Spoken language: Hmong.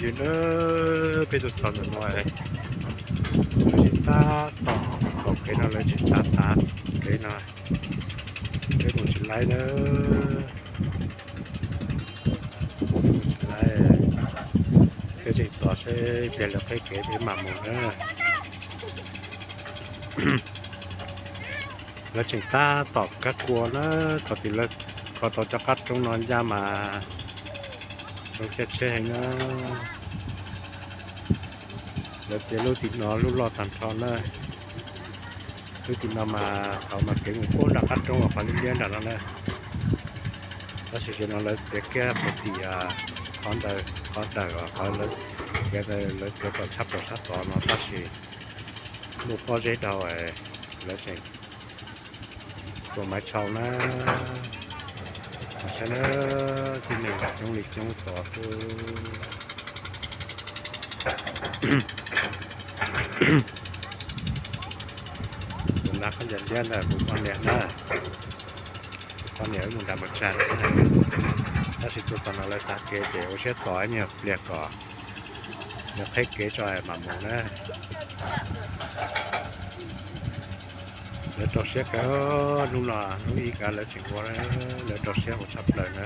Yog na, peb tuaj txog ntawm no, lawv tseem tab tom kaum kev no, lawv tseem tab tav kev no, peb mus tsis laib na, tsis laib, peb tseem tos seb pliag lawv qheb kev peb mam mus na. Lawv tseem tab tom kab kua na, thaum twg lawv kho tau cov qab roob no ncaj mas zoo caij tsheb heev na. Lawv txiav lub tim no lub loj tag nrho na. Lub tim no mas thaum mas kev mus pub nram qab roob uas qhov liab liab nram no na. Tab sis zaum no lawv txiav kiag puag tim qhov ntawd, qhov dawm uas qhov lawv txiav ntawd, lawv txiav kom tshab plaws sab tod no tab sis muaj pob zeb dhau, lawv tseem xuas maiv tshau na. Saib na, tib neeg coob li coob tod xwb. Tus nrab khaub ncaws liab ntawd kuv poj niam na, kuv poj niam wb mus nram mus tsa na. Tab sis tuaj txog no lawv tav kev ces ua siab tos ib nyuag pliag kom lawv qheb kev tso mam mus na. Lawv rau siab kawg, hnub no hnub ib kav lawv tseem ua, lawv rau siab ua tshaj plaws na.